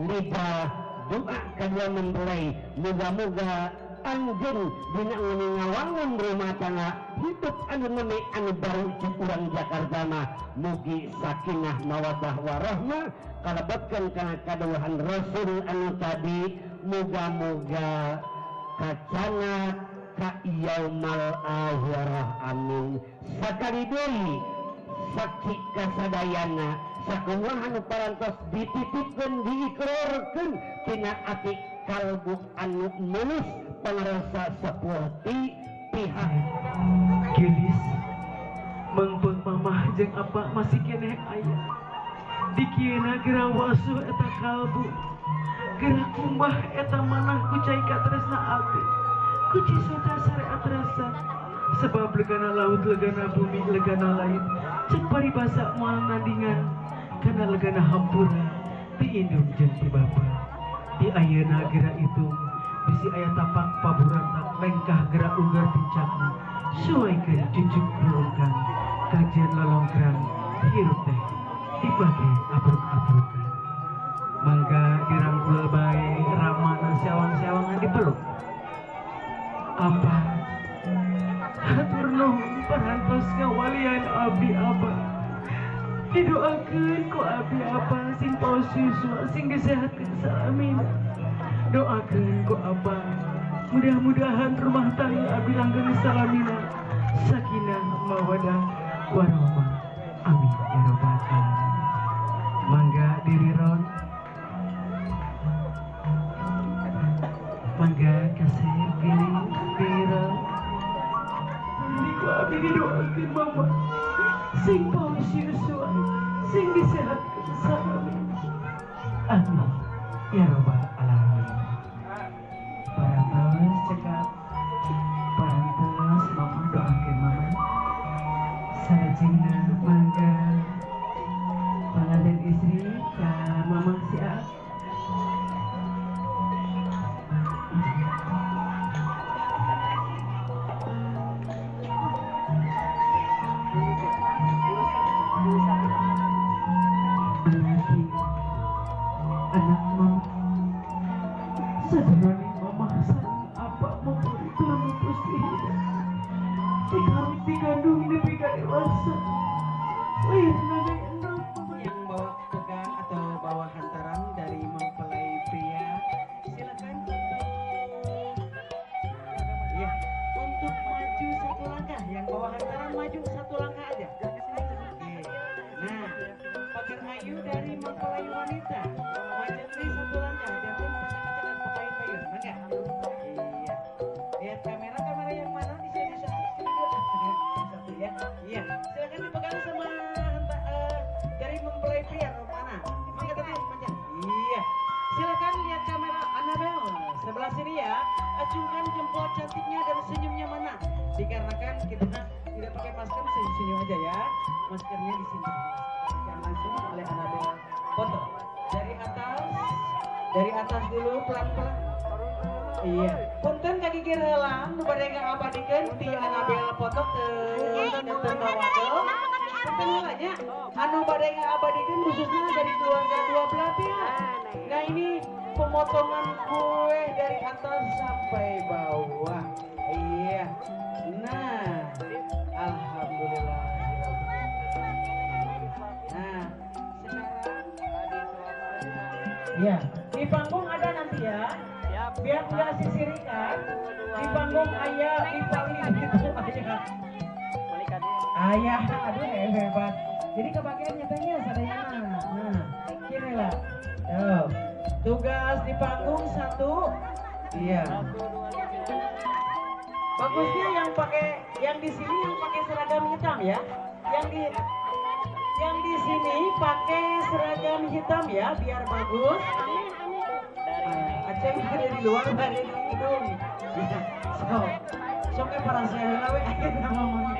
Lida doa kedua mempelai moga-moga anjeun dina ngawangun rumah tangga hidup anu neme anu baru cek urang Jakarta mah mugi sakinah mawaddah warahmah kalebetkeun kana kadawuhan Rasul anu tadi moga-moga kacana ka yaumal akhirah amin. Sakali deui saksi kasadayana sakumaha anu parantos dititipkeun diikrarkeun tina ati kalbu anu mulus pangarasa seperti pihak gelis mengpeng mamah jeung apa masih keneh aya dikieuna geura wasuh eta kalbu geura kumbah eta manah ku cai katresna abdi ku cisoca syariat rasa sebab legana laut legana bumi legana lain cek paribasa moal nandingan kana legana hampura ti indung jeung ti bapa di ayeuna geura itu bisi aya tapak paburantak lengkah gerak ugar pincakna suaikeun cucuk rurungkan kajian lolongkrang hirup teh dibagi abruk-abrukan mangga dirangkul bae ramana sewang-sewangan dipeluk apa hatur nuhun parantos ngawalian abdi abah didoakeun ku abdi abah sing paos yuswa sing disehatkeun salamina doakeun ku abah mudah-mudahan rumah tangga abdi langgeng salamina sakinah mawadah warahmah amin ya rabbal alamin. Mangga diriron mangga kasih pilih diriron ini ku abdi didoakeun mama sing paos yuswa sing disehatkeun salamina amin ya rabbal alamin. Parantos cekap parantos mama doakeun mama salajengna mangga panganten istri ka mama siap. Anak mama sajarani mama sareng apa memberi kamu pasti hidup dikawit dikandung nepi ka dewasa lahirna ge endog. Yang bawa pegang atau bawa hantaran dari mempelai pria silakan untuk ya untuk maju satu langkah. Yang bawa hantaran maju satu langkah aja. Oke. Nah, pagar ayu dari mempelai wanita maju satu langkah jangan kacang-kacangan payun-payun. Mangga. Iya. Lihat kamera, kamera yang mana? Di sini satu, sini dua. Satu ya. Iya. Silakan dipegang sama dari mempelai pria mana? Mangga tadi manja. Iya. Silakan lihat kamera Annabel sebelah sini ya. Acungkan jempol cantiknya dan senyumnya mana? Dikarenakan kita tidak pakai masker, senyum-senyum aja ya. Maskernya di sini. Jangan langsung oleh Annabel foto. Dari atas dulu pelan-pelan. Iya. Punten kaki kiri heula nu bade ngabadikeun ti Annabel foto teu teu. Punten heula nya. Anu bade ngabadikeun khususnya dari keluarga dua belah pihak. Nah, ini pemotongan kue dari atas sampai bawah. Iya. Nah, alhamdulillah. Nah, sekarang ya, di panggung ada nanti ya. Biar nggak sisirikan. Di panggung ayah, di panggung itu ayah. Ayah, aduh hebat. Jadi kebagian nyatanya sadayana. Nah, kini lah. Tuh. Tugas di panggung satu. Iya. Bagusnya yang pakai, yang di sini yang pakai seragam hitam ya. Yang di sini pakai seragam hitam ya, biar bagus. Aceng ada di luar, ada di hidung. So, soknya para saya we ngomong.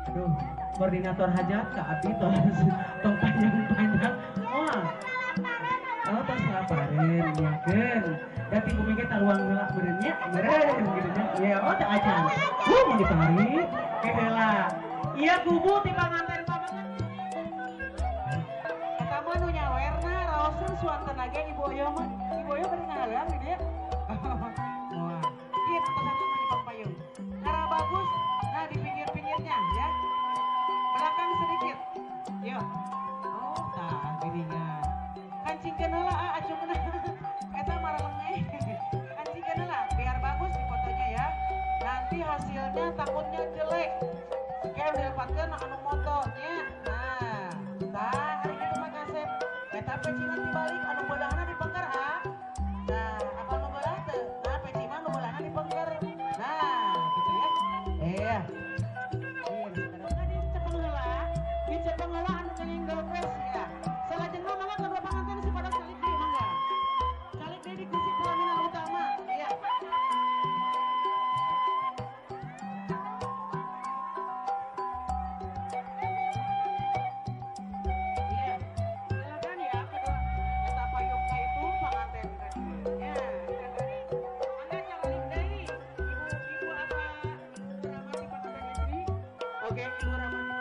Aduh, koordinator hajat ka abdi tong panjang-panjang. Wah. Oh, tos lapareun yakeun. Dati bumi ge taruang heula meureun nya, meureun kitu nya. Iya, oh teu acan. Mau ditarik. Heula. Iya kubu ti panganten pamangan. Eta mah nu nyawerna raoseun suara wonten lagi Ibu Oyo mah. Ibu Oyo bari ngahalang di dieu. Wah, ieu satu mah payung. Cara bagus, nah di pinggir-pinggirnya ya. Belakang sedikit. Yuk. Oh, tah geuningan. Kancingkeun heula ah acungna. Eta maralengeh. Kancingkeun heula biar bagus di fotonya ya. Nanti hasilnya takutnya jelek. Kayak dilepatkeun anu motonya. Nah, tah hari kitu mah kasep. Eta pecina dibalik anu beulahna dipengker ah. Nah, apa nu beulah teu? Nah, peci mah nu beulahna dipengker. Nah, gitu ya. Iya. Iya, dicepeng heula. Dicepeng heula anu kenging dompes ya. Salajengna mangga kedua panganten supados calik deui mangga. Calik deui di kursi pelaminan utama. Iya. Iya. Silakan ya kedua eta payungna itu panganten ka dieu. Ya. Mangga calik deui. Ibu-ibu apa Ibu Ramati panganten istri? Oke, Ibu Ramati.